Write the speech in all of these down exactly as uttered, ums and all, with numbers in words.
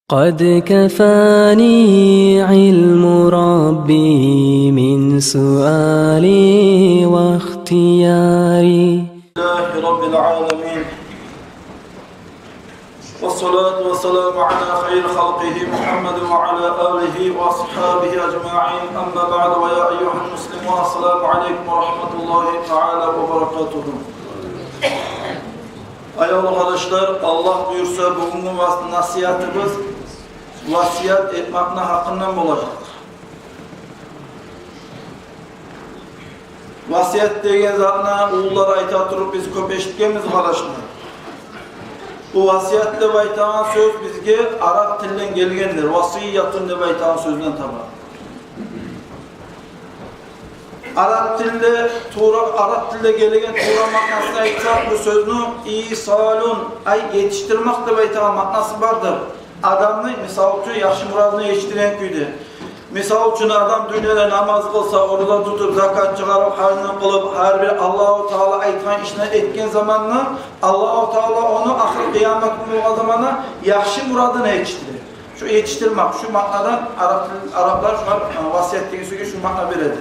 قد كفاني علم ربي من سؤالي واختياري. لله رب العالمين، والصلاة والسلام على خير خلقه محمد وعلى آله وأصحابه أجمعين. أما بعد، ويا أيها المسلمون، السلام عليكم ورحمة الله تعالى وبركاته. Аявлу къардашлар, Аллагь буюрса, бугюнгю вас-, насигьатыбыз васият этмекни гьакъындан болажакъ. Васият деген затны уллулар айта туруп, биз кёп эшитгенбиз, къардашлар. Бу васият деп айтагъан сёз бизге араб тилден гелгендир. Васиятун деп айтагъан сёзден таба. Араб тилде тувра, араб тилде гелеген тувра маънасын айтсакъ, бу сёзню исалун, ай, етишдирмек деп айтагъан маънасы бардыр. Адамны, мисал учун, яхшы мурадына етишдиреген кюйде. Мисал учун, адам дюньяда намаз къылса, ораза тутуп, закат чыгъарып, гьажны къылып, гьар бир Аллагьу Таала айтгъан ишни этген заманда, Аллагьу Таала ону ахыр къыямат гюн болгъан заманда яхшы мурадына етишдире. Шу етишдирмек, шу маънадан араб тил, араблар шугъар, э, васият деген сёзге шу маъна береди.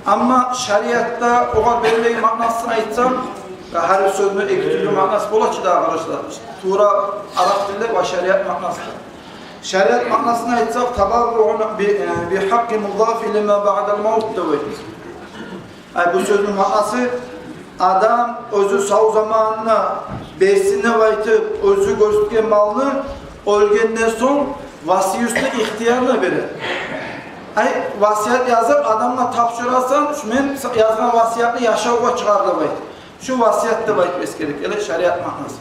Амма шариатда огъар берилеген маънасын айтсакъ, гьар бир сёзню эки тюрлю маънасы бола чы дагъы, къардашлар. Тувра араб тилде ва шариат маънасы. Шариат маънасын айтсакъ, табарруъун би, э, би гьакъкъи мудафи лима баъдал мавт деп айта. Ай, бу сёзню маънасы, адам оьзю сав заманына берсин деп айтып, оьзю гёрсетген малны оьлгенден сонг васиюсну ихтиярына бере. Ай, васият язып, адамгъа тапшурасан, шу мен язгъан васиятны яшавгъа чыгъар деп айт. Шу васият деп айтып эсгерип геле шариат маънасы.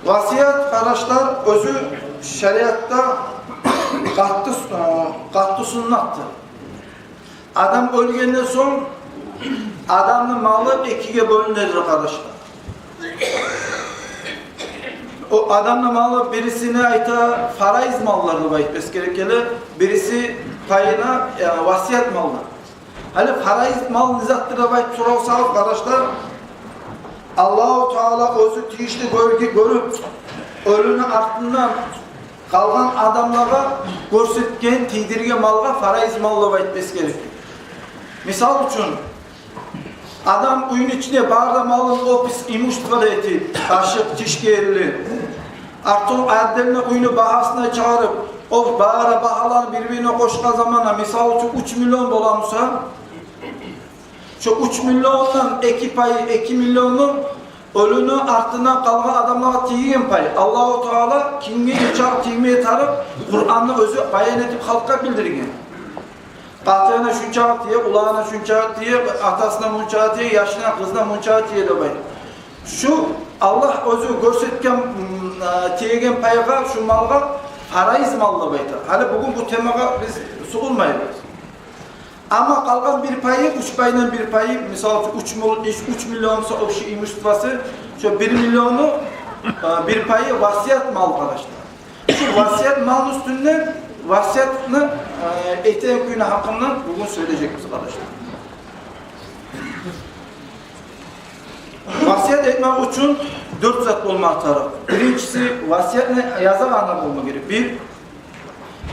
Васият, къардашлар, оьзю шариатда къатты, э, къатты суннатдыр. Адам оьлгенден сонг адамны малы экиге бёлюнедир, къардашлар. О адамны малы, бирисини айта фарайз маллар деп айтып эсгерип геле, бириси пайына, э, васият маллар. Гьали фарайз мал не затдыр деп айтып сорасагъыз, къардашлар, Аллагьу Таала оьзю тийишли гёрге-, гёрюп, оьлюню артындан къалгъан адамлагъа гёрсетген, тийдирген малгъа фарайз мал деп айтып эсгерип. Мисал учун, адам уьйню ичинде бары да малын опись имущество да этип, къашыкъ, тиш герли, артыкъ отдельно уьйню багьасын да чыгъарып, о бары багьаланы бир-бирине къошгъан заманда, мисал учун, уьч миллион бола буса, шо уьч миллиондан эки пайы, эки миллионну оьлюню артындан къалгъан адамлагъа тийген пай. Аллагьу Таала кимге нечакъы тиймеге тарыкъ, Къуранда оьзю баян этип халкъгъа билдирген. Къатынына шунчакъы тие, уланына шунчакъы тие, атасына мунчакъы тие, яшына, къызына мунчакъы тие деп айта. Шу Аллагь оьзю гёрсетген, м, а, тиеген пайгъа, шу малгъа фарайз мал деп айта. Гьали бугюн бу темагъа биз сугъулмайбыз. Амма къалгъан бир пайы, уьч пайдан бир пайы, мисал учун, уьч мил-, уьч миллион буса общий имуществосу, шо бир миллионну, э, бир пайы васият мал, къардашлар. Шу васият малны уьстюнден, васиятны, э, этеген кюйню гьакъындан бугюн сёйлежекбиз, къардашлар. Васият этмек учун дёрт зат болма тарыкъ. Биринчиси, васиятны язагъан адам болма герек. Бир.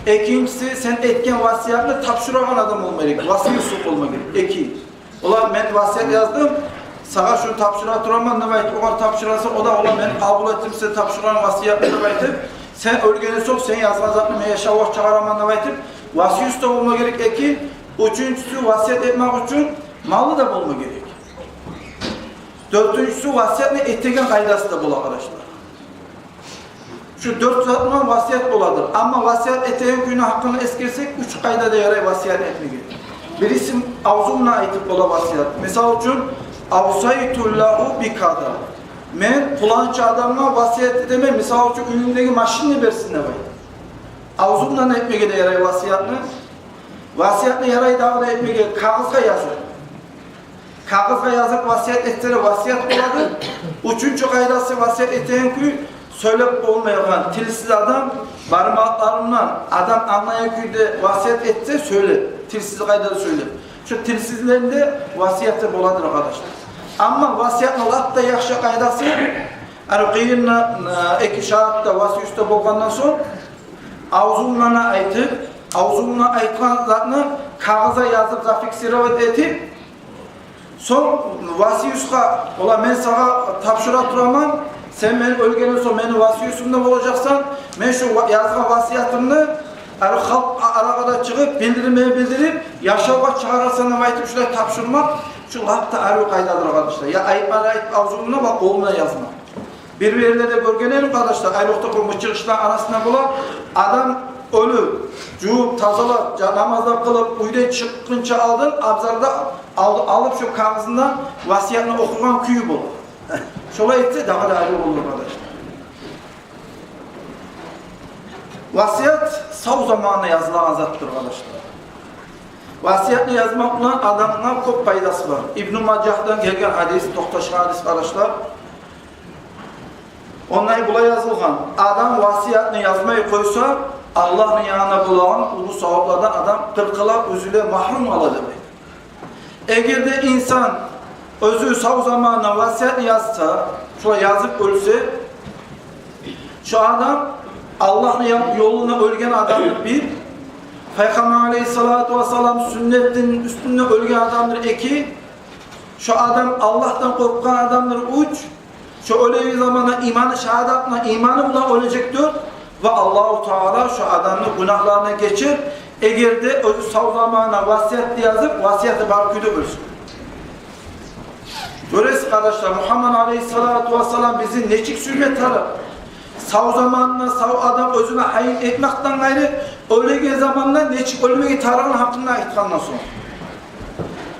Экинчиси, сен этген васиятны тапшурагъан адам болма герек. Васият болма герек. Эки. Олар, мен васият яздым, сагъа шуну тапшура тураман деп айтып, огъар тапшураса, о да, олар, мен къабул этдим сен тапшургъан васиятны деп айтып, сен оьлгенден сонг сен язгъан затны мен яшавгъа чыгъараман деп айтып, васият да болма герек. Эки. Уьчюнчюсю, васият этмек учун малы да болма герек. Дёртюнчюсю, васиятны этеген къайдасы да бола, къардашлар. Шу дёрт затман васият боладыр. Амма васият этеген кюйню гьакъында эсгерсек, уьч къайдада ярай васият этмеге. Бириси авзунгдан айтып бола васият. Мисал учун, авсайту лагьу би каза. Мен пуланча адамгъа васият этемен, мисал учун, уьюнгдеги машинни берсин деп айт. Авзунгдан этмеге де ярай васиятны. Васиятны ярай дагъы да этмеге кагъызгъа язып. Кагъызгъа язып васият этсе де васият болады. Уьчюнчю къайдасы, васият этеген кюй, сёйлеп болмайгъан, тилсиз адам, бармакъларындан адам англайгъан кюйде васият этсе, сёйлеп, тилсиз къайдада сёйлеп. Шу тилсизлени де васияты боладыр, къардашлар. Амма васиятны лап да яхшы къайдасы, Ар къыйынына, э, эки шагьат да, васиюс да болгъандан сонг, авзунгдан айтып, авзунгдан айтгъан затны кагъызгъа язып, зафиксировать этип, сонг васиюсгъа, ола, мен сагъа тапшура тураман, сен мен оьлгенден сонг мени васиюсюмде болажакъсан, мен шу ва-, язгъан васиятымны ар халкъ а-, арагъа да чыгъып, билдирме билдирип, яшавгъа чыгъарасан деп айтып, шулай тапшурмакъ, шу лап да арив къайдадыр, къардашлар. Я айтмагъа айтып авзунгдан, ва къолунгдан язма. Бир-бир ерлерде гёрген эдим, къардашлар, айрокъда бу мычыгъышлар арасында бола, адам оьлюп, жувуп, тазалап, жа-, намазлар къылып, уьйден чыкъгъынча алдын абзарда ал-, алып шу кагъызындан васиятны охугъан кюю бола. Шолай этсе, дагъы да арив болур, къардашлар. Васият сав заманында язылагъан затдыр, къардашлар. Васиятны язмакъ булан адамгъа кёп пайдасы бар. Ибну Мажагьдан гелген гьадис, токъташгъан гьадис, къардашлар. Онда булай язылгъан: адам васиятны язмай къойса, Аллагьны янында болагъан уллу саваплардан адам къыркъыла, уьзюле, магьрюм къала деп. Эгер де инсан оьзю сав заманында васиятны язса, шулай язып оьлсе, шу адам Аллагьны ял-, ёлунда оьлген адамдыр, бир. Пайхаммар алейгьиссалату вассалам сюннетин уьстюнде оьлген адамдыр, эки. Шу адам Аллагьдан къоркъгъан адамдыр, уьч. Шу оьлеген заманда иманы, шагьадатына иманы булан оьлежек, дёрт. Ва Аллагьу Таала шу адамны гюнагьларын гечер, эгер де оьзю сав заманында васиятны язып, васияты бар кюйде оьлсе. Гёресиз, къардашлар, Мугьаммад алейгьиссалату вассалам бизин нечик сюйме тарыкъ. Сав заманында сав адам оьзюне гьайын этмекден къайры, оьлеген заманда нечик оьлмеге тарыгъыны гьакъында айтгъандан сонг.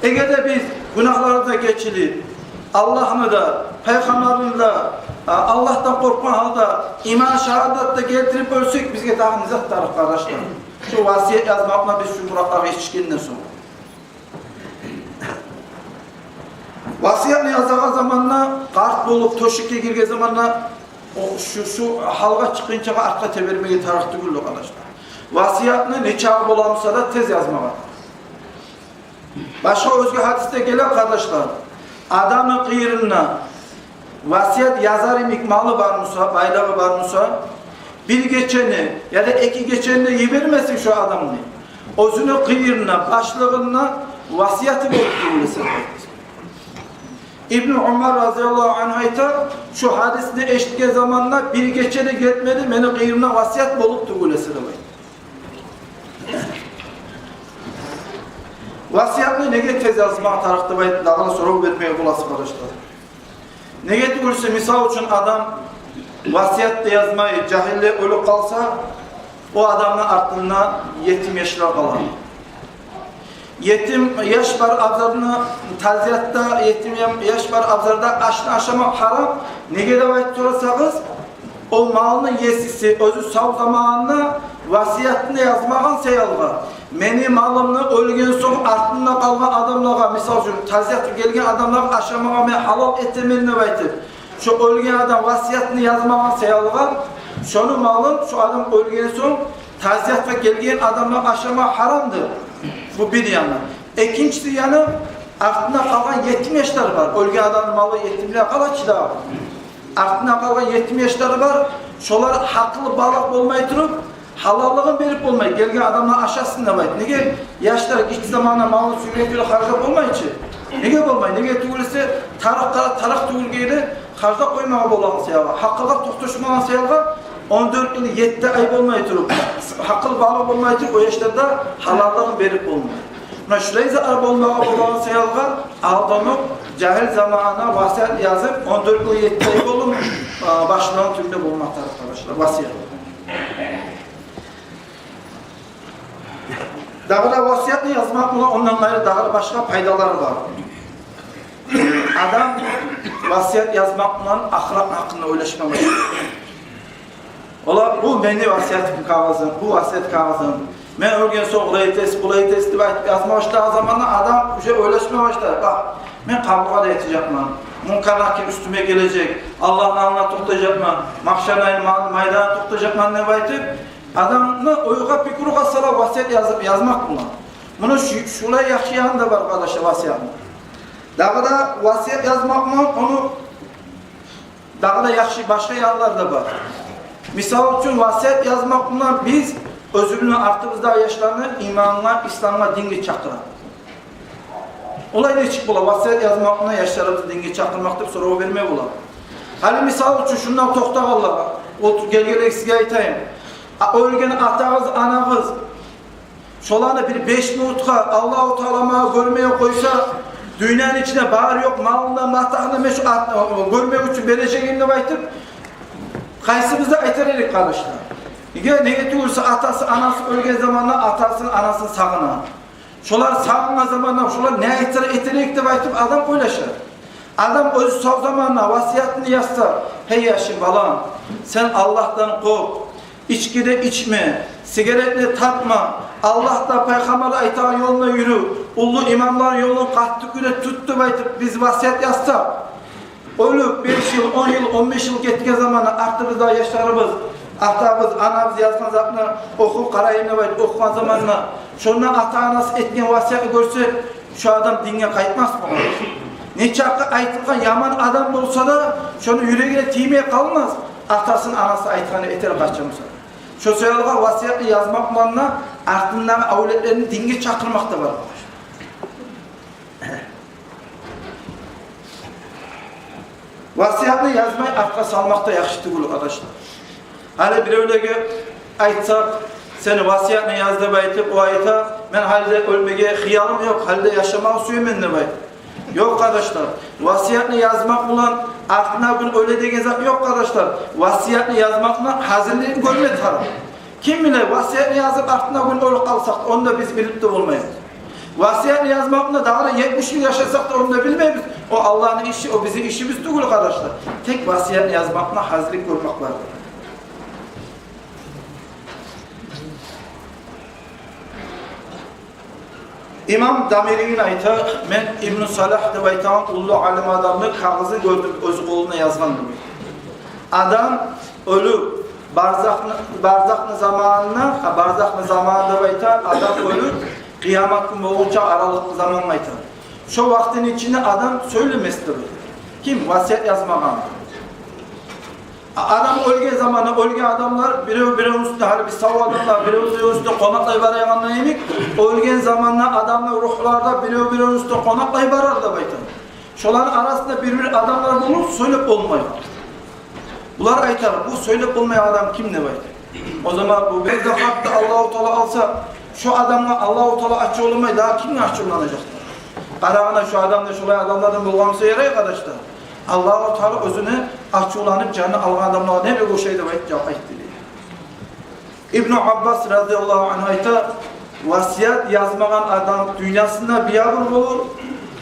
Эгер де биз гюнагьларыбыз да гечилип, Аллагьны да, Пайхаммарны да, а, Аллагьдан къоркъгъан гьалда, иман, шагьадат да гелтирип оьлсек, бизге дагъы не зат тарыкъ, къардашлар? Шу васият язмакъ булан биз шу муратлагъа етишгенден сонг. Васиятны язагъан заманда, къарт болуп, тёшекге гирген заманда, о, шу, шу гьалгъа чыкъгъынчагъа артгъа тебермеге тарыкъ тюгюл, къардашлар. Васиятны нечакъы бола буса да тез язмагъа. Башгъа оьзге гьадисде геле, къардашлар, адамны къырыйында васият язар йимик малы бар буса, байлыгъы бар буса, бир гечени яда эки гечени де йибермесин шу адамны. Оьзюню къырыйында, башлыгъында васияты болуп тюгюл эсе. Ибну Умар разияллагьу ангьу айта, шу гьадисни эшитген заманда бир гече де гетмеди, мени къырыйымда васият болуп тюгюл эсе деп айта. Васиятны неге тез язмагъа тарыкъ деп айтып, дагъы да сорав бермеге боласыз, къардашлар. Неге тюгюл эсе, мисал учун, адам васият да язмай, жагьиллей оьлюп къалса, о адамны артында етим яшлар къала. Етим яш бар абзарны, тазиятда етим я-, яш бар абзарда ашны ашамакъ гьарам. Неге деп айтып сорасагъыз, о малны есиси оьзю сав заманында васиятны язмагъан саялгъа, мени малымны оьлген сонг артында къалгъан адамлагъа, мисал учун, тазиятгъа гелген адамлагъа ашамагъа мен гьалал этемен деп айтып, шу оьлген адам васиятны язмагъан саялгъа, шону малын шу адам оьлген сонг тазиятгъа гелген адамлагъа ашама гьарамдыр. Бу бир яны. Экинчиси яны, артында къалгъан етим яшлар бар. Оьлген адамны малы етимлеге къала чы дагъы. Артында къалгъан етим яшлар бар. Шолар гьакъылы балыкъ болмай туруп, гьалаллыгъын берип болмай, гелген адамлар ашасын деп айтып. Неге? Яшлар гиччи заманда малын сюйген кюйде харжлап болмай чы. Неге болмай? Неге тюгюл эсе, тарыкъ къара-, тарыкъ тюгюл кюйде харжлап къоймагъа болагъан саялгъа, гьакъылгъа токъташмагъан саялгъа, он дёрт йыл етти ай болмай туруп, гьакъылы балыкъ болмай туруп, о яшлар да гьалаллыгъын берип болмай. Муна шулай затлар болмагъа болагъан саялгъа, алданып, жагьил заманына васият язып, он дёрт йыл етти ай болуп, а, башлыгъыны тюбюнде болмакъ тарыкъ, къардашлар, васият. Дагъы да васиятны язмакъ булан ондан къайры дагъы да башгъа пайдалары бар. Адам васият язмакъ булан ахыратны гьакъында ойлашма башлай. Олар: «Бу мени васият кагъызым, бу васият кагъызым. Мен оьлген сонг олай этесиз, булай этесиз», — деп айтып язма башлагъан заманда адам уже ойлашма башлай: «Бакъ, мен къабургъа да етежекмен, Мункар-Накир уьстюме гележек, Аллагьны алдына токътажакъман, магьшарны май-, майданда токътажакъман», — деп айтып, адамны ойгъа, пикругъа сала васият язып, язмакъ булан. Муну шу-, шулай яхшы яны да бар, къардашлар, васиятны. Дагъы да васият язмакъ булан ону Дагъы да яхшы башгъа янлар да бар. Мисал учун, васият язмакъ булан биз оьзюбюзню артыбыздагъы яшланы имангъа, исламгъа, динге чакъырабыз. Олай нечик бола, васият язмакъ булан яшларыбызны динге чакъырмакъ деп сорав берме бола. Гьали мисал учун, шунда токътагъанлагъа, олтур, гелгенлеге сизге айтайым. А, оьлген атагъыз, анагъыз, шоланы бир беш минутгъа Аллагьу Таала магъа гёрмеге къойса, дюньяны ичинде бары ёкъ малын да, матагьын да мен шу ат-, гёрмек учун бережек эдим деп айтып, къайсыбыз да айтар эдик, къардашлар. Неге, неге тюгюл буса, атасы, анасы оьлген заманда атасын, анасын сагъына. Шолар сагъынгъан заманда шолар не айтар этерик деп айтып адам ойлаша. Адам оьзю сав заманда васиятын язса: «Гьей яшым, балам, сен Аллагьдан къоркъ, ички де ичме, сигарет де тартма, Аллагь да, пайхаммар да айтагъан ёлда юрю, уллу имамлар ёлун къатты кюйде тут», – деп айтып биз васият язсакъ, оьлюп беш йыл, он йыл, он беш йыл гетген заманда артыбызда яшларыбыз, атабыз, анабыз язгъан затны охуп къарайым деп айтып охугъан заманда, шонда ата-анасы этген васиятны гёрсе, шо адам динге къайтмас болгъан. Нечакъы айтылгъан яман адам болса да, шону юрегине тиймей къалмас. Атасын, анасын айтгъанны этер къачан буса. Шо саялы васиятны язмакъ булан да артындагъы авлетлерин динге чакъырмакъ да бар. Васиятны язмай артгъа салмакъ да яхшы тюгюл, къардашлар. Гьали биревлеге айтсакъ, сени васиятны яз деп айтып, о айта: «Мен гьали де оьлмеге хыялым ёкъ, гьали де яшамагъа сюемен», – деп айта. Ёкъ, къардашлар. Васиятны язмакъ булан артына гюн оьле деген зат ёкъ, къардашлар. Васиятны язмакъ булан гьазирлигин гёрме тарыкъ. Ким биле, васиятны язып, артына гюн оьлюп къалсакъ, ону да биз билип де болмайбыз. Васиятны язмакъ булан дагъы да етмиш йыл яшасакъ да, ону да билмейбиз. О Аллагьны иши, о бизин ишибиз тюгюл, къардашлар. Тек васиятны язмакъ булан гьазирлик гёрмек бар. Имам Дамирийни айта: «Мен Ибну Салагь деп айтагъан уллу алим адамны кагъызын гёрдюм, оьз къолу булан язгъан», – деп. Адам оьлюп, барзахны, барзахны заманына, гьа, барзахны заманы деп айта, адам оьлюп, къыямат гюн болгъунча аралыкъ заманны айта. Шо вакътини ичинде адам сёйлемес деп айта. Ким васият язмагъан? А-, адам оьлген заманда, оьлген адамлар бирев-биревню уьстюне, гьали биз сав адамлар бирев-биревню уьстюне къонакълай барагъанда йимик, оьлген заманда адамлар, ругьлар да бирев-биревню уьстюне къонакълай барар деп айта. Шоланы арасында бир-бир адамлар болур, сёйлеп болмай. Булар айтар: «Бу сёйлеп болмай адам ким?» – деп айтар. О заман бу бир де хатты Аллагьу Таала алса, шо адамгъа Аллагьу Таала ачувланмай, дагъы кимге ачувланажакъ? Къарагъанда, шо адам да шолай адамлардан болгъан буса ярай, къардашлар. Аллагьу Таала оьзюню ачувланып, жанын алгъан адамлагъа не бек ошай деп айт-, жавап айтды дей. Ибну Аббас разияллагьу ангьу айта: «Васият язмагъан адам дюньясында биябур болур,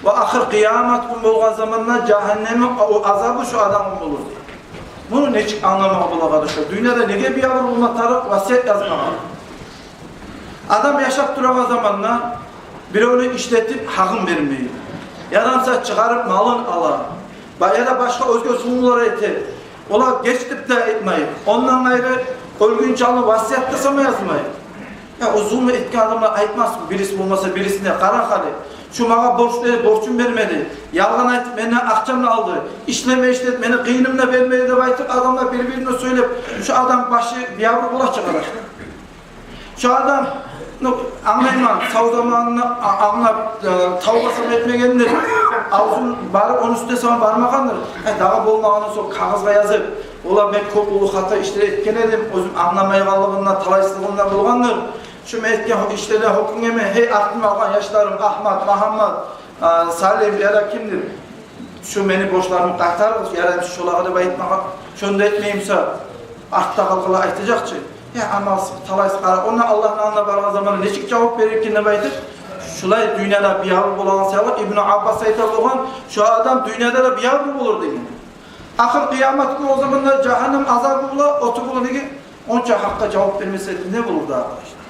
ва ахыр къыямат гюн болгъан заманда жагьаннемни о азабы шо адамгъа болур», – дей. Муну нечик англамагъа бола, къардашлар? Дюньяда неге биябур болма тарыкъ васият язмагъан? Адам яшап турагъан заманда биревню ишлетип гьакъын бермей, яда буса чыгъарып малын ала, ба-, яда башгъа оьзге зулмулар эте. Олар геч деп де айтмай. Ондан къайры, оьлгюнче алда васият да сама язмай. Я, о зулму этген адамлар айтмасмы, бириси болмаса бирисине: «Къара гьали, шу магъа борчлу эди, борчун бермеди, ялгъан айтып менден акъчамны алды, ишлеме ишлетип мени къыйынымны бермеди», – деп айтып, адамлар бир-бирине сёйлеп, шо адам башы биябур бола чы, къардашлар. Шо адам, ну, англайман, сав заманында а-, англап, э, тавба сама этмегендир, авзун барып ону уьстюне сама бармагъандыр. Э, дагъы болмагъандан сонг кагъызгъа язып: «Валлагь, мен кёп уллу хата ишлер этген эдим, оьзюм англамайгъанлыгъымдан, талайсызлыгъымдан болгъандыр. Шу мен этген ишлени гьёкюнге мен, гьей, артымда къалгъан яшларым, Агьмат, Магьаммат, а, Салим, яда кимдир, шу мени борчларымны къайтарыгъыз, ярай буса, шолагъа», – деп айтмагъа. Шону да этмей буса, артда къалгъанлар айтажакъ чы: «Я, амалсыз, талайсыз, къара, онда Аллагьны алдына баргъан заманда нечик жавап берер экен», – деп айтып, шулай дюньяда биябур болагъан саялы, Ибну Аббас айта болгъан: «Шо адам дюньяда да биябур болур», – деген. Ахыр къыямат гюн о заманда жагьаннем азабы бола, оту бола. Неге? Онча гьакъгъа жавап бермесе, не болур дагъы, къардашлар?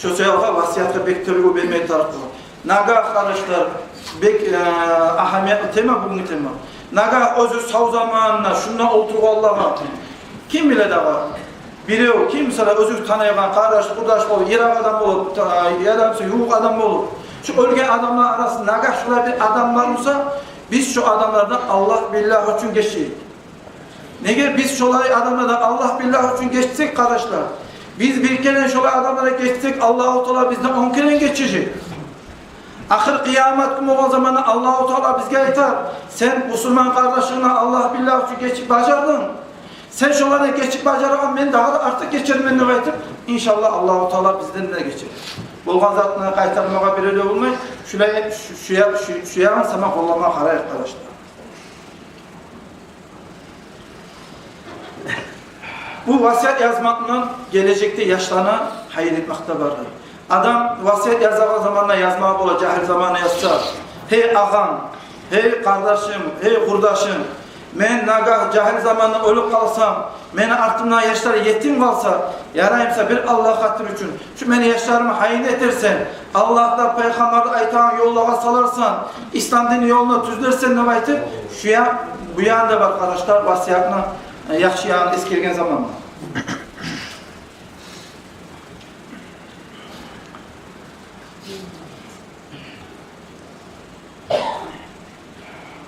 Шо саялы васиятгъа бек тергев бермеге тарыкъ бола. Нагагь, къардашлар, бек, э, агьамиятлы тема бугюнгю тема. Нагагь оьзю сав заманында шунда олтургъанлагъа, ким биле дагъы, бирев, ким, мисал, оьзю танайгъан къардаш, къурдаш болуп, йыракъ адам болуп, та-, яда буса ювукъ адам болуп, шу оьлген адамланы арасында нагагь шулай бир адам бар буса, Биз шо адамлардан Аллагь-биллагь учун гечейик. Неге биз шолай адамлардан Аллагь-биллагь учун гечсек, къардашлар, биз бир керен шолай адамлардан гечсек, Аллагьу Таала бизден он керен гечежек. Ахыр къыямат гюн болгъан заманда Аллагьу Таала бизге айтар: «Сен бусурман къардашынгдан Аллагь-биллагь учун гечип бажардынг. Сен шолардан гечип бажаргъан, мен дагъы да артыкъ гечермен», — деп айтып, иншаллагь, Аллагьу Таала бизден де гечер. Болгъан затны къайтармагъа бирев де болмай, шулай, шу, шу я-, шу, шу ягъын сама къоллама къарайыкъ, къардашлар. Бу васият язмакъ булан гележекде яшланы гьайын этмек де бардыр. Адам васият язагъан заманда язмагъа бола, жагьил заманда язса: «Гьей агъам, гьей къардашым, гьей къурдашым, мен нагагь жагьил заманда оьлюп къалсам, мени артымдагъы яшлар етим къалса, ярай буса, бир Аллагь хатири учун, шу мени яшларымны гьайын этерсен, Аллагь да, пайхаммар да айтагъан ёллагъа саларсан, ислам динни ёлуна тюзлерсен», — деп айтып, шу я-, бу ягъы да бар, къардашлар, васиятны, э, яхшы ягъын эсгерген заманда.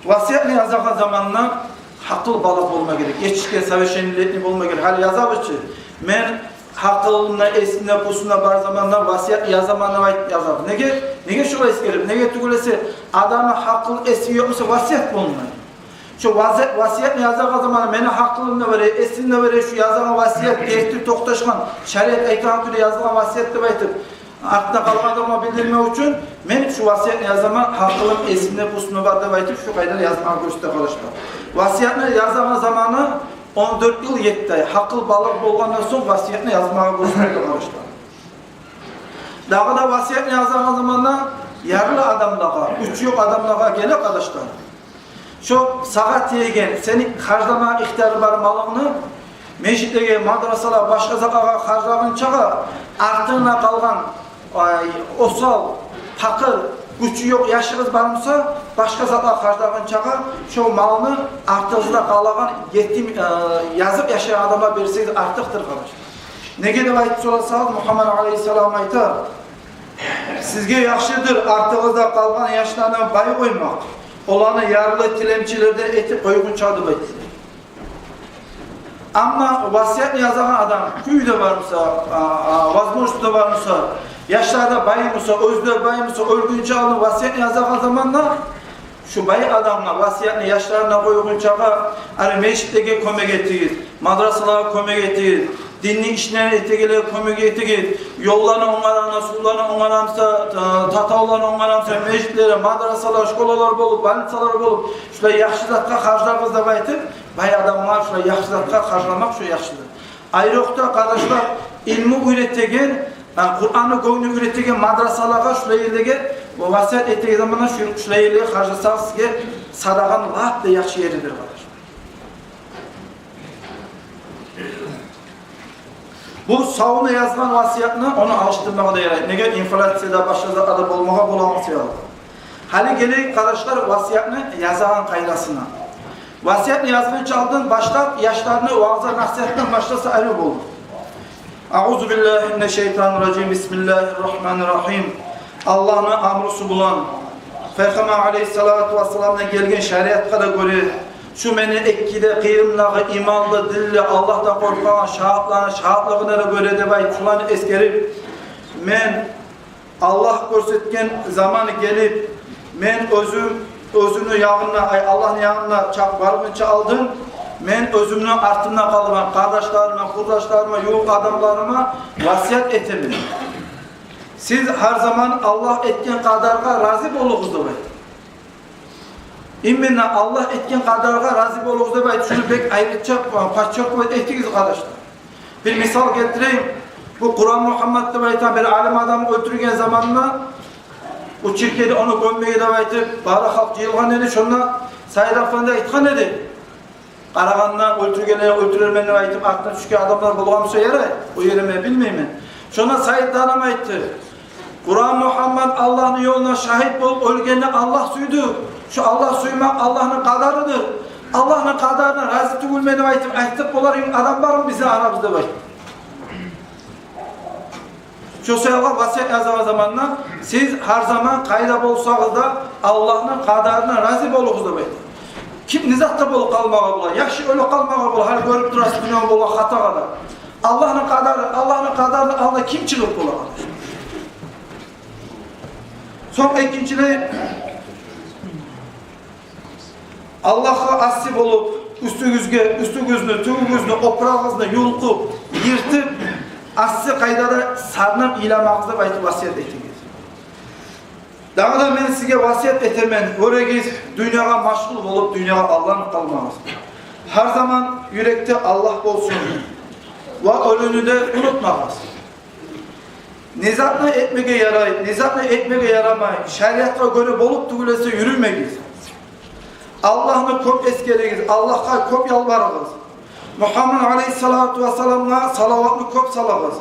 Васиятны язагъан заманда гьакъыл-балыкъ болма герек, етишген, совершеннолетний болма герек. Гьали язабыз чы, мен гьакъылымда, эсимде, пусумда бар заманда васият язаман деп айтып язабыз. Неге? Неге шолай эсгеребиз? Неге тюгюл эсе, адамны гьакъыл, эси ёкъ буса, васият болмай. Шо вази-, васиятны язагъан заманда мени гьакъылымда бар, эсимде бар шу язагъан васият, герти токъташгъан, шариат айтагъан кюйде язылгъан васият деп айтып, артда къалгъан адамгъа билдирмек учун мен шу васиятны язаман, гьакъылым, эсимде, пусумда бар деп айтып, шу къайдада язмагъа гёрсете, къардашлар. Васиятны язагъан заманы он дёрт йыл етти ай, гьакъыл-балыкъ болгъандан сонг васиятны язмагъа гёрсете, къардашлар. Дагъы да васиятны язагъан заманда ярлы адамлагъа, гючю ёкъ адамлагъа геле, къардашлар. Шо сагъа тиеген, сени харжламагъа ихтияры бар малынгны межитлеге, мадрасалагъа, башгъа затлагъа харжлагъынчагъа, артынгда къалгъан, ай, осал, пакъыр, гючю ёкъ яшыгъыз бар буса, башгъа затлагъа харжлагъынчагъа, шо малны артыгъызда къалагъан етим, э, языкъ яшайгъан адамлагъа берсегиз артыкъдыр, къардашлар. Неге деп айтып сорасагъыз, Мугьаммат алайгьиссалам айта: «Сизге яхшыдыр артыгъызда къалгъан яшланы бай къоймакъ, оланы ярлы тиленчилерден этип къойгъунча», — деп айтды. Амма васиятны язагъан адам, кюй де бар буса, а, а, возможность да бар буса, яшлар да бай буса, оьзю де бай буса, оьлгюнче алдын васиятны язагъан заманда шу бай адамгъа васиятны яшларына къойгъунчагъа, ары межитлеге кёмек этигиз, мадрасалагъа кёмек этигиз, динни ишлени этегенлеге кёмек этигиз, ёлланы онгарагъанда, сувланы онгарагъанда, та-, татавланы онгарагъанда, межитлер, мадрасалар, школалар болуп, больницалар болуп, шулай яхшы затгъа харжлагъыз деп айтып, бай адамгъа шулай яхшы затгъа харжламакъ шо яхшыдыр. Айрокъда, къардашлар, илму уьйретеген, а, Къуранны, гёнгню уьйретеген мадрасалагъа, шулай ерлеге васият этеген заманда шу-, шулай ерлеге харжласагъыз, сизге садагъаны лап да яхшы еридир, къардашлар. Бу савуна язгъан васиятны, ону алышдырмагъа да ярай. Неге, инфляция да, башгъа затлар да болмагъа болагъан саялы. Гьали гелейик, къардашлар, васиятны язагъан къайдасына. Васиятны язгъынча алдын башлап, яшларына ваъза-насигьатдан башласа, арив болур. Агъузу биллагьи минашшайтанир ражим. Бисмиллагьир рагьманир рагьим. Аллагьны амрусу булан, Пайхаммар алайгьиссалату вассаламдан гелген шариатгъа да гёре, шу мени эки де къырыйымдагъы иманлы, динли, Аллагьдан къоркъагъан шагьатланы шагьатлыгъына да гёре деп айтып, шуланы эсгерип, мен Аллагь гёрсетген заманы гелип, мен оьзюм, оьзюню ягъына, ай, Аллагьны ягъына чакъ баргъынча алдын, мен оьзюмню артымда къалгъан къардашларыма, къурдашларыма, ювукъ адамларыма васият этемен. Сиз гьар заман Аллагь этген къадаргъа рази болугъуз деп айта. Именно Аллагь этген къадаргъа рази болугъуз деп айта. Шуну бек айрыча, а, подчёркивать этигиз, къардашлар. Бир мисал гелтирейим. Бу Къуран Мугьаммат деп айтагъан бир алим адамны оьлтюрген заманында, бу чиркевде ону гёммеге деп айтып, бары халкъ жыйылгъан эди. Шонда Саид Афанди айтгъан эди. Къарагъанда, оьлтюргенлеге оьлтюрермен деп айтып, артына тюшген адамлар болгъан буса ярай, о ерин мен билмеймен. Шонда Саид Дарам айтды: «Къуран Мугьаммат Аллагьны ёлуна шагьит болуп оьлгенни Аллагь сюйдю. Шу Аллагь сюймек Аллагьны къадарыдыр. Аллагьны къадарына рази тюгюлмен деп айтып, айтып болар адам бармы бизин арабызда?» — деп айтды. Шо саялы васият язагъан заманда сиз гьар заман къайда болсагъыз да Аллагьны къадарына рази болугъуз деп айта. Ким не затда болуп къалмагъа бола, яхшы оьлюп къалмагъа бола, гьали гёрюп турасыз дюньяда болгъан хатагъа да. Аллагьны къадары, Аллагьны къадарыны алдына ким чыгъып бола, къардашлар? Сонг экинчилей, Аллагьгъа асси болуп, уьстюгюзге, уьстюгюзню, тюбюгюзню, опурагъыгъызны юлкъуп, йыртып, асси къайдада сарнап йыламагъыз деп айтып васият этигиз. Дагъы да мен сизге васият этемен, гёрегиз, дюньягъа машгъул болуп, дюньягъа алданып къалмагъыз. Гьар заман юрекде Аллагь болсун. Ва оьлюню де унутмагъыз. Не затны этмеге ярай, не затны этмеге ярамай, шариатгъа гёре болуп тюгюл эсе юрюмегиз. Аллагьны кёп эсгеригиз, Аллагьгъа кёп ялбарыгъыз. Мугьаммад алейгьиссалату вассаламгъа салаватны кёп салыгъыз.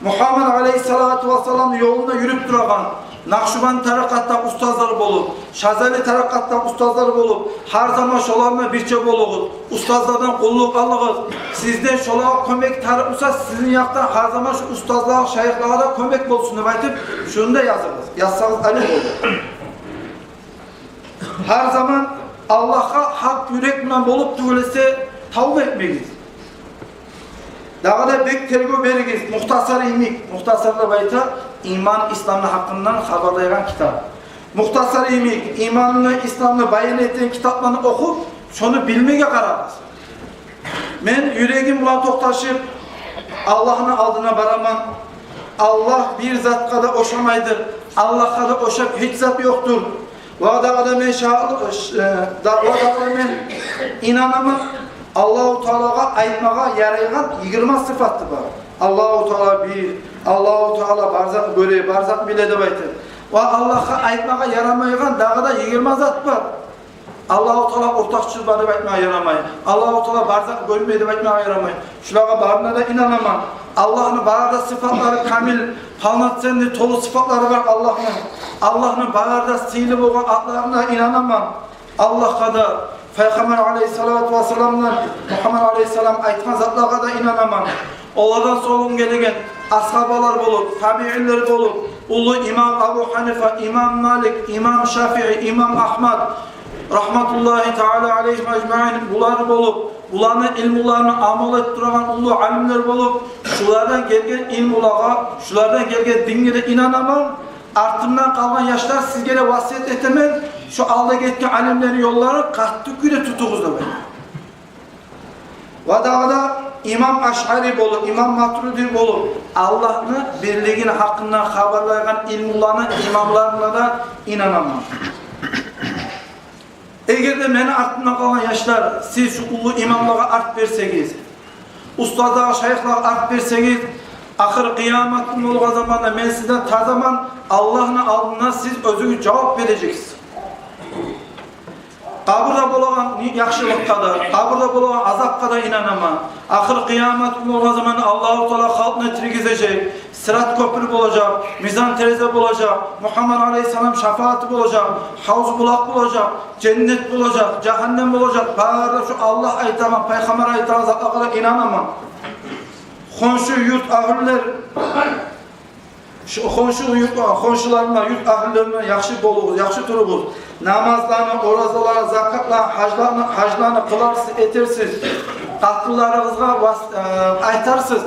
Мугьаммад алейгьиссалату вассаламны ёлунда юрюп турагъан Накъшубанд тарикъатда устазлар болуп, Шазали тарикъатда устазлар болуп, гьар заман шолар булан бирче болугъуз. Устазлардан къуллукъ алыгъыз. Сизден шолагъа кёмек тарыкъ буса, сизин якъдан гьар заман шу устазлагъа, шайыхлагъа да кёмек болсун деп айтып, шуну да языгъыз. Язсагъыз, алим болур. Гьар заман Аллагьгъа гьакъ юрек булан болуп тюгюл эсе тавба этмегиз. Дагъы да бек тергев беригиз. Мухтасар йимик, Мухтасар деп айта, иман, исламны гьакъындан хабарлайгъан китап. Мухтасар йимик, иманны, исламны баян этеген китапланы охуп, шону билмеге къарагъыз. Мен юрегим булан токъташып, Аллагьны алдына бараман. Аллагь бир затгъа да ошамайдыр. Аллагьгъа да ошап гьеч зат ёкъдур. Ва дагъы да мен ша-, ш-, э, да-, ва дагъы да мен инанаман, Аллагьу Таалагъа айтмагъа ярайгъан йигирма сыфаты бар. Аллагьу Таала бир, Аллагьу Таала бар затны гёре, бар затны биле деп айтып. Ва Аллагьгъа айтмагъа ярамайгъан дагъы да йигирма зат бар. Аллагьу Таала ортакъчысы бар деп айтмагъа ярамай. Аллагьу Таала бар затны гёрмей деп айтмагъа ярамай. Шулагъа барына да инанаман. Аллагьны бары да сыфатлары камил, полноценный, толу сыфатлары бар Аллагьны. Аллагьны бары да сыйлы болгъан атларына инанаман. Аллагьгъа да, Пайхаммар алейгьиссалату вассаламдан, Мугьаммад алейгьиссалам айтгъан затлагъа да инанаман. Олардан сонг гелеген асгьабалар болуп, табиинлер болуп, уллу имам Абу Гьанифа, имам Малик, имам Шафии, имам Агьмад, рагьматуллагьи таала алейгьим ажмаин, булар болуп, буланы илмуларына амал этип турагъан уллу алимлер болуп, шулардан гелген илмулагъа, шулардан гелген динге де инанаман. Артымдан къалгъан яшлар, сизге де васият этемен, шу алда гетген алимлени ёлларын къатты кюйде тутугъуз деп айта. Ва дагъы да имам Ашъари болуп, имам Матуриди болуп, Аллагьны бирлигини гьакъындан хабарлайгъан илмуланы имамларына да инанаман. Эгер де мени артымдан къалгъан яшлар, сиз шу уллу имамлагъа арт берсегиз, устазлагъа, шайыхлагъа арт берсегиз, ахыр къыямат гюн болгъан заманда мен сизден тазаман, Аллагьны алдында сиз оьзюгюз жавап бережексиз. Къабурда болагъан яхшылыкъгъа да, къабурда болагъан азапгъа да инанаман. Ахыр къыямат гюн болгъан заманда Аллагьу Таала халкъны тиргизежек, Сырат кёпюр болажакъ, мизан терезе болажакъ, Мугьаммад алейгьиссалам шафааты болажакъ, гьавз булакъ болажакъ, женнет болажакъ, жагьаннем болажакъ. Бары да шу Аллагь айтагъан, Пайхаммар айтагъан затлагъа да инанаман. Хоншу юрт агьлюлер, шу хоншу юрт, хоншуларына, юрт агьлюлерине яхшы болугъуз, яхшы туругъуз. Намазланы, оразаланы, закатланы, гьажланы, гьажланы къыларсыз, этерсиз. Къатынларыгъызгъа вас-, э, айтарсыз.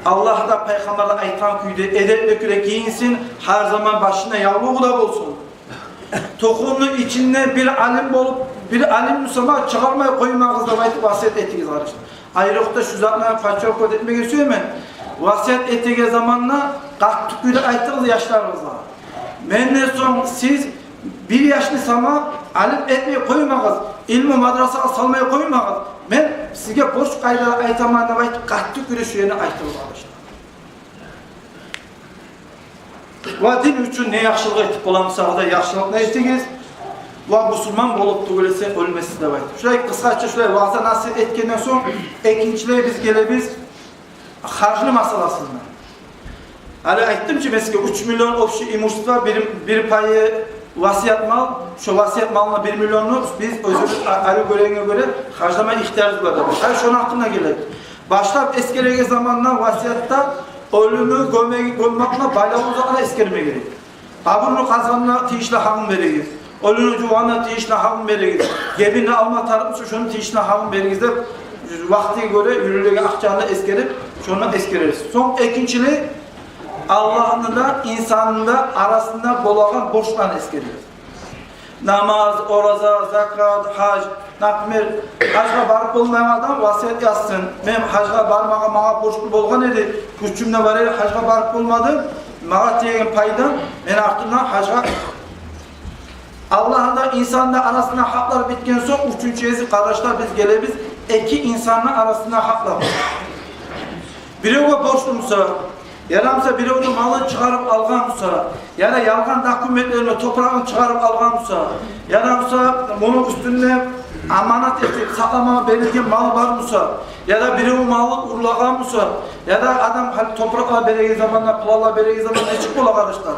Аллагь да, Пайхаммар да айтгъан кюйде, эдепли кюйде гийинсин, гьар заман башына явлугъу да болсун. Тухумну ичинде бир алим болуп, бир алим бусама чыгъармай къоймагъыз деп айтып васият этигиз, къардашлар. Айрокъда шу затны подчеркивать этмеге сюемен. Васият этеген заманда къатты кюйде айтыгъыз яшларыгъызгъа. Менден сонг сиз бир яшны сама алим этмей къоймагъыз, илму мадрасагъа салмай къоймагъыз. Мен сизге борч къайдада айтаман деп айтып, къатты кюйде шу ерни айтыгъыз, къардашлар. Ва дин учун не яхшылыкъ этип боламысагъыз да, яхшылыкъны этигиз. Ва бусурман болуп тюгюл эсе оьлмессиз деп айтып. Шулай къысгъача шулай ваъза-насигьат этгенден сонг, экинчилей биз гелебиз харжны масъаласына. Гьали айтдым чы мен сизге, уьч миллион общий имущество, бир, бир пайы васият мал, шо васият малны бир миллионну биз оьзюбюз а-, гьали гёрегенге гёре харжлама ихтиярыбыз бар деп. Гьали шону гьакъында гелейик. Башлап эсгереген заманда васиятда Оьлюню гёмеги, гёммекни байлавун затны эсгерме герек. Къабурну къазгъанына тийишли гьакъын беригиз. Оьлюню жувгъанына тийишли гьакъын беригиз. Гебинни алма тарыкъ буса, шону тийишли гьакъын беригиз деп, вакътиге гёре юрюлеген акъчаны эсгерип, шону эсгерерсиз. Сонг экинчилей, Аллагьны да, инсанны да арасында болагъан борчланы эсгерерсиз. Намаз, ораза, закат, гьаж. Например, гьажгъа барып болмайгъан адам васият язсын: «Мен гьажгъа бармагъа магъа борчлу болгъан эди, гючюм де бар эди, гьажгъа барып болмадым. Магъа тиеген пайдан, мен артымдан гьажгъа». Аллагьны да, инсанны да арасында гьакълар битген сонг, уьчюнчю гезик, къардашлар, биз гелебиз эки инсанны арасында гьакълар. Биревге борчлу буса, яда буса биревню малын чыгъарып алгъан буса, яда ялгъан документлерин, топурагъын чыгъарып алгъан буса, яда буса муну уьстюнде аманат этип сакъламагъа берилген мал бар буса, яда бирев малын урлагъан буса, яда адам гьали топуракъ береген заманда, планлар береген заманда нечик бола, къардашлар?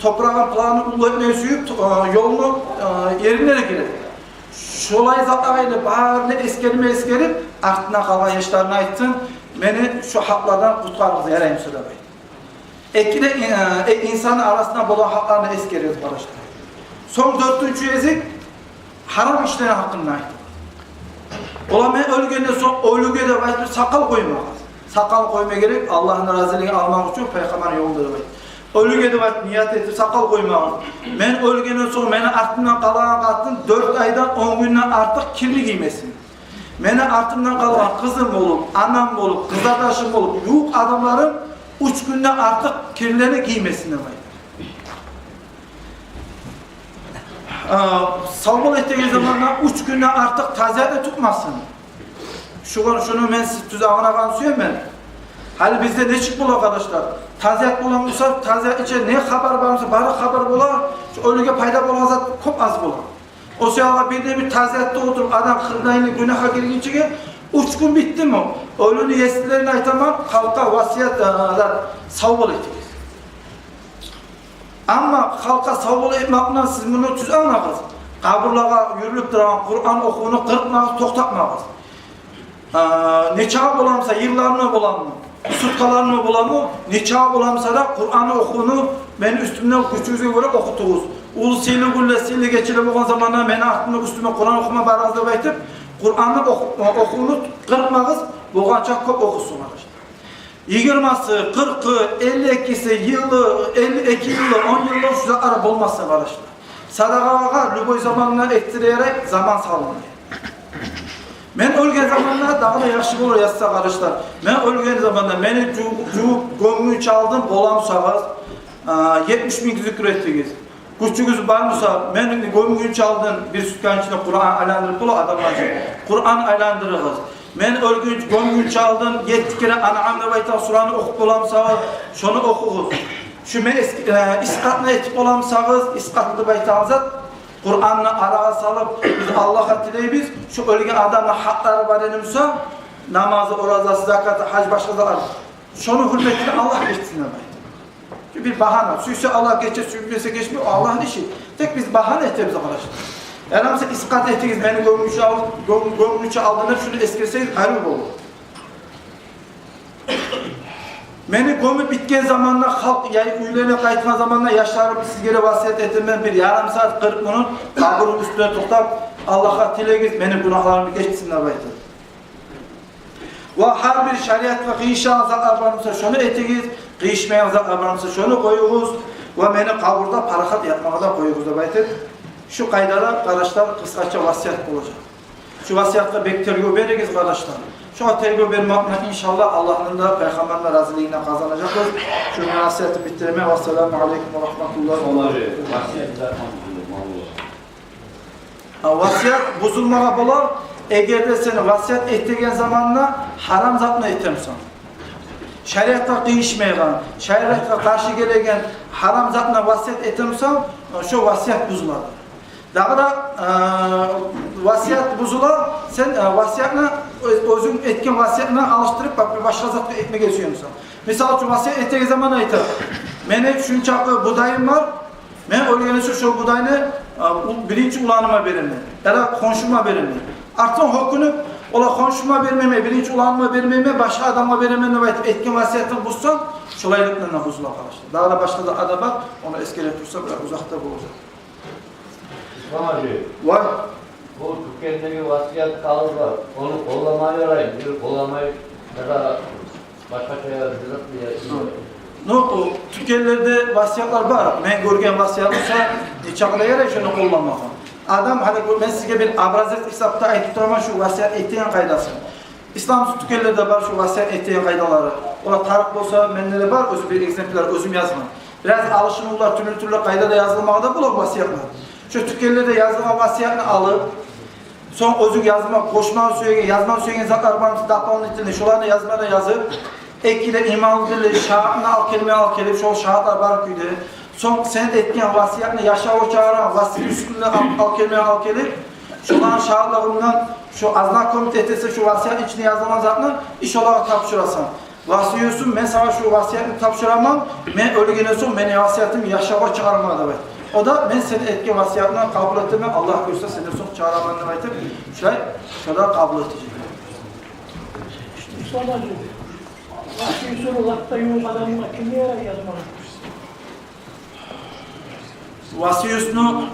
Топурагъын, планын уллу этмеге сююп, э, ёлну, э, ерине де гире. Шолай затлагъа гелип, барын да эсгерме, эсгерип, артындан къалгъан яшларына айтсын: «Мени шу гьакълардан къутгъарыгъыз, яраймы сизге?» – деп айтып. Экиде, э, э, инсанны арасында болагъан гьакъланы эсгеригиз, къардашлар. Сонг дёртюнчю гезик, гьарам ишлени гьакъында айтып. Олар: «Мен оьлгенден сонг оьлюге», – деп айтып, сакъал къоймагъыз. Сакъал къойма герек Аллагьны разилигин алмакъ учун, пайхаммарны ёлунда деп айтып. «Оьлюге», – деп айтып, ният этип, сакъал къоймагъыз. «Мен оьлгенден сонг мени артымдан къалагъан къатын дёрт айдан он гюнден артыкъ кирли гиймесин. Мени артымдан къалгъан къызым болуп, анам болуп, къызардашым болуп, ювукъ адамларым уьч гюнден артыкъ кирлени гиймесин», – деп айтып. А, савбол этеген заманда уьч гюнден артыкъ тазиятны тутмасын. Шугъар, шуну мен сиз тюз англагъан сюемен. Гьали бизде нечик бола, къардашлар? Тазият бола буса, тазият ичинде не хабар бар буса, бары хабар бола. Шу оьлюге пайда болагъан зат кёп аз бола. О саялы бирде бир тазиятда олтуруп, адам къыркъ йылны гюнагьгъа гиргинчеге уьч гюн битдими? Оьлюню есилерине айтаман, халкъгъа васият, а, зат, савбол этигиз. Амма халкъгъа савбол этмекден сиз муну тюз англагъыз. Къабурлагъа юрюлюп турагъан Къуран охувну къыркъмагъыз, токътатмагъыз. А, нечакъы бола буса, йылларына боламы, суткаларына боламы, нечакъы бола буса да Къуран охувну мени уьстюмден гючюгюзге гёре охутугъуз. Уллу сыйлы гюнлер, сыйлы гечелер болгъан заманда мени артымдан, уьстюмден Къуран охума барыгъыз деп айтып, Къуранны оху-, охувну къыркъмагъыз, болгъанча кёп охусун, къардашлар. Йигирмасы, къыркъы, элли экиси, йылы, элли эки йылы, он йылы шу затлар болмасын, къардашлар. Садагъалагъа любой заманда этдире ярай, заман салынды. Мен оьлген заманда дагъы да яхшы болур язса, къардашлар. Мен оьлген заманда мени жу-, жувуп гёмгюнче алдын бола бусагъыз, а, етмиш минг зикру этигиз. Гючюгюз бар буса, мени гёмгюнче алдын, бир сутканы ичинде Къуран айландырып бола адамлар учун. Къуран айландырыгъыз. Мен оьлгюнче, гёмгюнче алдын етти керен Анъам деп айтагъан сураны охуп бола бусагъыз, шону охугъуз. Шу мен эс-, э, искъатны этип бола бусагъыз, искъат деп айтагъан зат, Къуранны арагъа салып, биз Аллагьгъа тилейбиз, шу оьлген адамны гьакълары бар эди буса, намазы, оразасы, закаты, гьаж, башгъа затлар. Шону гьюрметине Аллагь гечсин деп айта. Шу бир багьана. Сюйсе Аллагь гече, сюймесе гечмей, о Аллагьны иши. Тек биз багьана этебиз, къардашлар. Ярамаса искъат этигиз, мени гёмгюнче ал-, гём-, гёмгюнче алдын деп шуну эсгерсегиз, арив болур. Мени гёмюп битген заманда халкъ, я уьйлерине къайтгъан заманда яшларым, сизге де васият этемен, бир ярым сагьат, къыркъ минут къабурну уьстюнде токътап, Аллагьгъа тилегиз, мени гюнагьларымны гечсин деп айта. Ва гьар бир шариатгъа къыйышагъан затлар бар буса, шону этигиз, къыйышмайгъан затлар бар буса, шону къоюгъуз, ва мени къабурда парахат ятмагъа да къоюгъуз деп айтып, шу къайдада, къардашлар, къысгъача васият болажакъ. Шу васиятгъа бек тергев беригиз, къардашлар. Шугъар тергев бермекден, иншаллагь, Аллагьны да, пайхаммарны да разилигин де къазанажакъбыз. Шу мени васиятны битдиремен. Вассаламу алейкум ва рагьматуллагьи ва баракатугь. Васият затлар бузулмагъа бола, эгер де сен васият этеген заманда гьарам затны этемсен. Шариатгъа къыйышмайгъан, шариатгъа къаршы гелеген гьарам затны васият этемсен, шо васият бузулады. Дагъы да, э, васият бузула, сен, э, васиятны, оь-, оьзюнг этген васиятны алышдырып, ба-, башгъа затгъа этмеге сюемсен. Мисал учун, васият этеген заман айта: «Мени шунчакъы будайым бар, мен оьлгеним учун шо будайны, э, у-, биринчи уланыма беремен, яда хоншума беремен». Артдан гьёкюнюп, Ола хоншума бермеймен, биринчи уланыма бермеймен, башгъа адамгъа беремен деп айтып этген васиятын бузсанг, шолайлыкъ булан да бузула, къардашлар. Дагъы да башгъа да адабы бар, ону эсгере турсакъ, бираз узакъ да болажакъ. Ислам гьажи. Вай. Бу тюкендеги васият къагъыз бар. Ону къолламагъа яраймы, бир къолламай, яда башгъача язып я... Ну, о тюкенлерде васиятлар бар. Мен гёрген васият буса, нечакъы да ярай шону къолламагъа. Адам, гьали бу, мен сизге бир образец гьисапда айтып тураман, шу васият этеген къайдасын. Ислам тюкенлерде бар шу васият этеген къайдалары. Олар тарыкъ болса, менде де бар, оьзю бир экземпляр, оьзюм язгъан. Бираз алышынывлар, тюрлю-тюрлю къайдада язылмагъа да бола васиятлар. Шу тюкенлерде язылгъан васиятны алып, сонг оьзюнг язма, къошма сюеген, язма сюеген затлар бар буса, дополнительный, шоланы язма да язып, эки де иманлы дилли шагьатны алып гелме алып гелип, шо шагьатлар бар кюйде. Сонг сен этген васиятны яшавгъа чыгъарагъан васият уьстюнде алып, алып гелме алып гелип, шоланы шагьатлыгъындан шо ознакомить этесен шо васиятны ичинде язылгъан затны, и шолагъа тапшурасан. Васиюсум, мен сагъа шу васиятны тапшураман, мен оьлгенден сонг мени васиятым яшавгъа чыгъарма деп айт. О да мен сен этген васиятны къабул этемен, Аллагь буюрса, сенден сонг чыгъараман деп айтып, шулай, шо да къабул этежек. Ислам гьажи, васиюсуну лап да ювукъ адамына кимге ярай язмагъа? Васиюсну,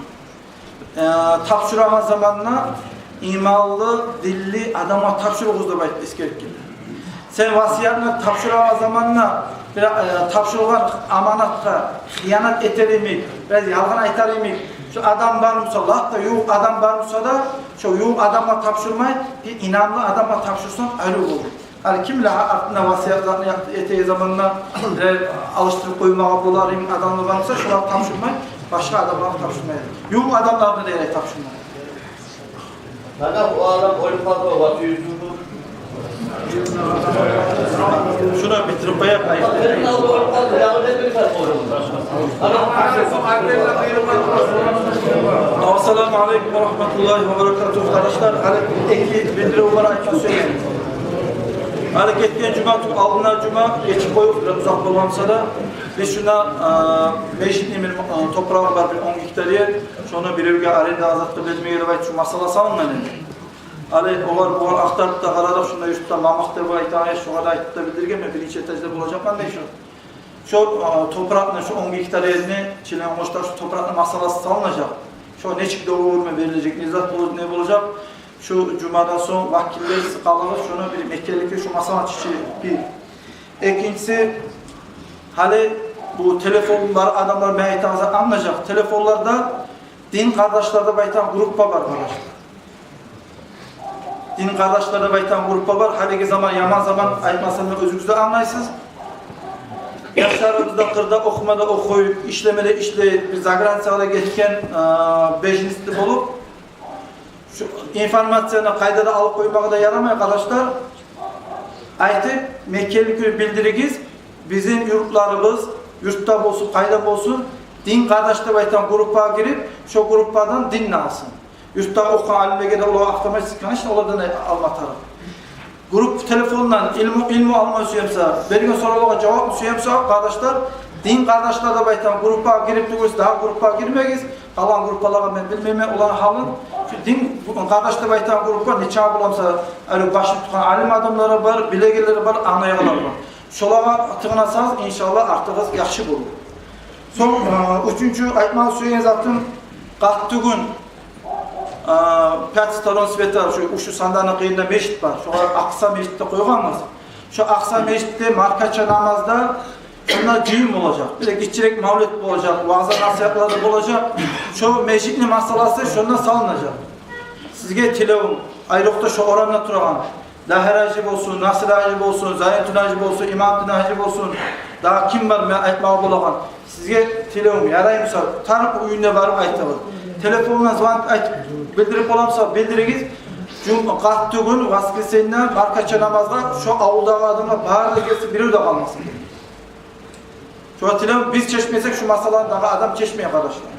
э, тапшурагъан заманда иманлы, динли адамгъа тапшуругъуз деп айтып эсгерип геле. Сен васиятны тапшурагъан заманда бир, э, тапшургъан аманатгъа хыянат этер йимик, бираз ялгъан айтар йимик, шо адам бар буса, лап да ювукъ адам бар буса да, шо ювукъ адамгъа тапшурмай, бир инамлы адамгъа тапшурсанг, арив болур. Гьали ким биле, артында васият затны этеген заманда, э, алышдырып къоймагъа болар йимик адамлар бар буса, шолагъа тапшурмай, башгъа адамлагъа тапшурмай. Ювукъ адамлагъа да ярай тапшурмай. Нагагь о адам оьлюп къалса, васиюсу. Шуну битирип къояйыкъ, къайсы. Ассаламу алейкум ва рагьматуллагьи ва баракатугь. Къардашлар, гьали эки билдирив бар айтма сюемен. Гьали гетген жума тюгюл, алдына жума гечип къоюп, бираз узакъ болгъан буса да, биз шунда, а, межитни бир, а, топурагъы бар, бир он гектар ер, шону биревге арендагъа затгъа бермеге деп айтып, шу масъала салынгъан эди. Гьали огъар, огъар ахтарып да къарадыкъ, шунда юртда Мамакъ деп айтагъан, шогъар да айтып да билдиргенмен, биринчи этажда болажакъ мындай шу. Шо, а, топуракъны, шо он гектар ерни, Челенкъошда шо топуракъны масъаласы салынажакъ. Шо нечик договор булан берилежек, не зат болажакъ, не болажакъ. Шо жумадан сонг вакиллер сиз къалыгъыз, шону бир мекенликге шо масъаланы чечейик. Бир. Экинчиси, гьали бу телефон бар адамлар, мен айтагъан зат англажакъ. Телефонларда «Дин къардашлар» деп айтагъан группа бар, къардашлар. «Дин къардашлар» деп айтагъан группа бар. Гьалиги заман яман заман, айтмасам да, оьзюгюз де англайсыз. Яшларыбыз да къырда охума да охуй, ишлеме де ишлей, бир заграницагъа да гетген, а, беженецли болуп. Шу информацияны къайда да алып къоймагъа да ярамай, къардашлар. Айтып, мекенликге билдиригиз, бизин юртларыбыз, юртда болсун, къайда болсун, «Дин къардаш» деп айтагъан группагъа гирип, шо группадан динни алсын. Юртда охугъан алимлеге де олар автоматически, конечно, олардан алма тарыкъ. Групп телефондан илму, илму алма сюе буса, берген соравлагъа жавапны сюе буса, къардашлар, «Дин къардашлар» деп айтагъан группагъа гирип тюгюл, дагъы группагъа гирмегиз, къалгъан группалагъа мен билмеймен оланы гьалын. Шу «Дин къардаш» деп айтагъан группа нечакъы бола буса, гьали башын тутгъан алим адамлары бар, билегенлери бар, англайгъанлары бар. Шолагъа тыгъынсагъыз, иншаллагь, артыгъыз яхшы болур. Сонг, э, уьчюнчю айтмагъа сюеген затым, къаттыгюн, э, пять сторон света, шу, шу Санданы къырыйында межит бар. Шогъар Акъса межит деп къойгъанбыз. Шо Акъса межитде маркача намазда шонда жыйын болажакъ. Бир де гиччирек мавлет болажакъ, ваъза-насигьатлар да болажакъ. Шо межитни масъаласы шонда салынажакъ. Сизге тилевюм, айрокъда шо орамда турагъан Дагьир-гьажи болсун, Насир-гьажи болсун, Зайнутдин-гьажи болсун, Имамутдин-гьажи болсун, дагъы ким бар, мен айтмагъа болагъан. Сизге тилевюм, ярай буса, тарыкъ уьюне барып айтыгъыз. Телефондан звонить этип билдирип бола буса, билдиригиз. Жум-, къаттыгюн, воскресенье, маркача намазгъа шо авулдагъы адамлар бары да гелсин, бирев де къалмасын. Шо тилев, биз чечмесек, шу масъаланы дагъы адам чечмей, къардашлар.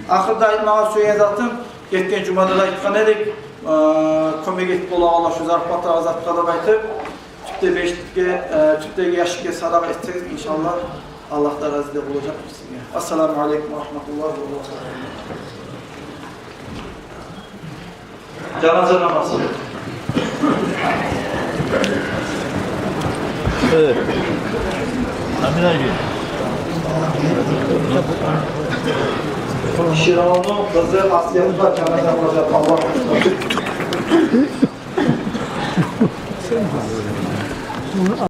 Ахырда айтмагъа сюеген затым, гетген жумада да айтгъан эдик, э, кёмек этип болагъанлагъа шу зарплатагъа, затгъа деп айтып, тюпде межитге, э, тюпдеги яшикге садагъа этсегиз, иншаллагь, Аллагь да рази де болажакъ сизге. Ассаламу алейкум ва рагьматуллагьи ва баракатугь. Жаназа намазы. Э, Амина, иди. Ширавну къызы Асиябыз бар, жаназа къылажакъ, Аллагь.